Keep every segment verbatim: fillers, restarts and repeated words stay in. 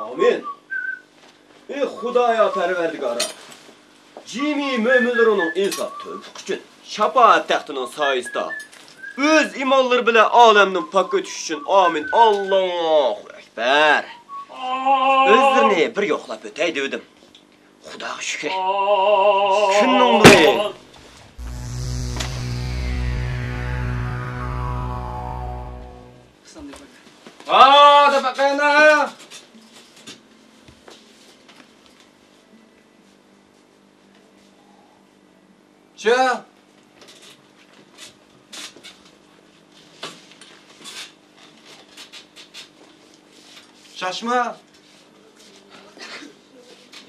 ئامىن. ئى خۇدايا پەرۋەردىگارا، جىمى مۆمىنلىرىنىڭ ئىنساپ تەۋپىقى ئۈچۈن شاپائەت تەختىنىڭ سايىسىدا ئۆز ئىمانلىرى بىلەن ئالەمدىن پاك ئۆتۈش ئۈچۈن. ئامىن. ئاللاھۇ ئەكبەر. ئۆزلىرىنى بىر يوقلاپ ئۆتەي دېۋىدىم. خۇداغا شۈكرى. كۈننىڭ نۇرى. ھا، دەپ باقاينا. چا. شاشما.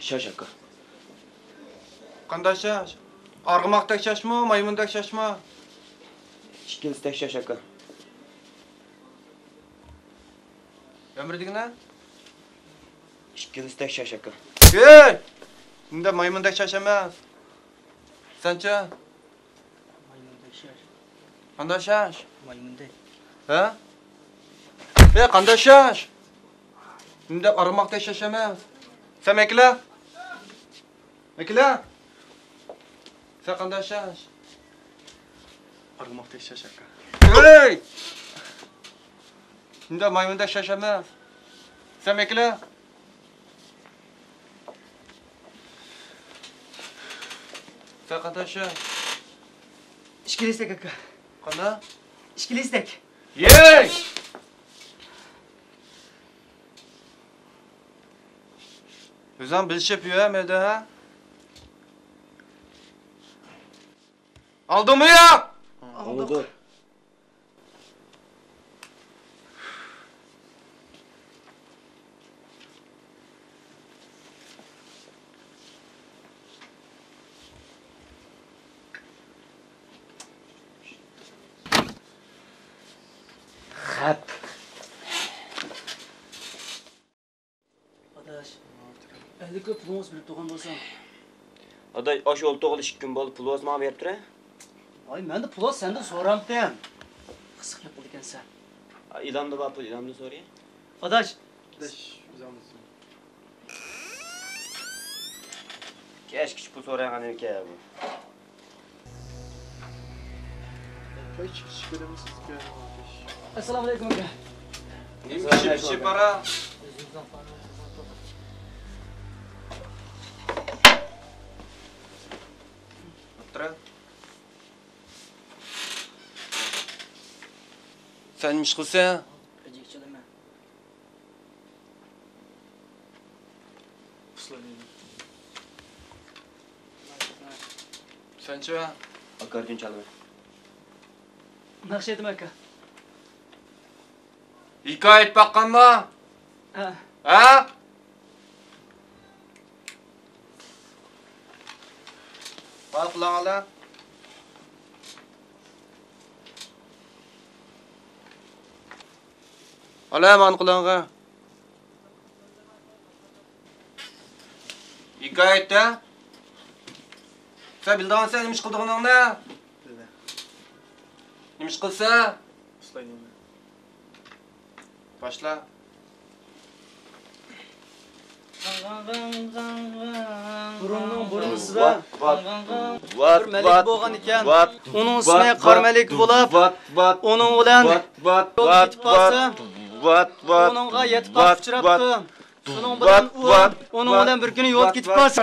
شاش ئاكا. قانداق شاش؟ ئارغىماقتەك شاشمۇ، مايمۇندەك شاشمۇ؟ ئىككىلىسىدەك شاش ئاكا. ئۆمرى دېگىنە؟ ئىككىلىسىدەك شاش ئاكا. ھەي! مۇنداق مايمۇندەك شاش ئەمەس. سەنچە؟ مايمۇندەك شاش. قانداق شاش؟ مايمۇندەك. ھە؟ ھەي، قانداق شاش؟ مۇنداق ئارغىماقتەك شاش ئەمەس. سەن مەكىلە؟ مەكىلە؟ سەن قانداق شاش؟ ئارغىماقتەك شاش ئاكا. ھەي! مۇنداق مايمۇندەك شاش ئەمەس. سەن مەكىلە؟ سەن قانداق شاش؟ ئىككىلىسىدەك ئاكا. قانداق؟ ئىككىلىسىدەك. ھەي! ئۆزۈڭ بىلىشىپ يۈرمە، ھە؟ ئاڭلىدىڭمۇ يا؟ ئاڭلىدۇق. خەپ. ئاداش، ئەللىكى پۇلىڭىز بىلىپ تۇرغان بولسام. ئاداش، ئاشۇ ئولتۇرغىلى ئىككى كۈن بولدى، پۇل بولسا ماڭا بېرىپ تۇرە. ۋاي، مەندە پۇل بولسا سەندىن سورامتىم. قىزىق گەپ قىلىدىكەنسەن. ئىلامدا بار پۇل، ئىلامدىن سورىيە. ئاداش. ئاداش، ئۆزۈڭ. كەچكىچە پۇل سورايدىغان ئىكەن بۇ. ئەسسالامۇئەلەيكۇم ئاكا. نېمە ئىشى، ئىشى بار-ا؟ ئولتۇرە. سەن نېمە ئىش قىلىسەن؟ سەنچە؟ ئاكاردىيون چالىمەن. ناخشا ئېيتىمەن ئاكا. ھېكايە ئېيتىپ باققانما؟ ھە. ھە؟ بار قۇلاڭ ئالا. ئالا مانا قۇلاڭغا. ھېكايە ئېيت-دە. سەن بىلىدىغانسەن نېمە ئىش قىلىدىغىنىڭنى؟ نېمە ئىش قىلسا؟ باشلا. بۇرۇننىڭ بۇرۇنىسىدا بىر مەلىكە بولغان ئىكەن. ئۇنىڭ ئىسمى قارا مەلىكە بولۇپ، ئۇنىڭ بىلەن يول كېتىپ قالسا، ئۇنىڭغا يەتتە پاق ئۇچراپتۇ. شۇنىڭ بىلەن ئۇ، ئۇنىڭ بىلەن بىر كۈنى يول كېتىپ قالسا.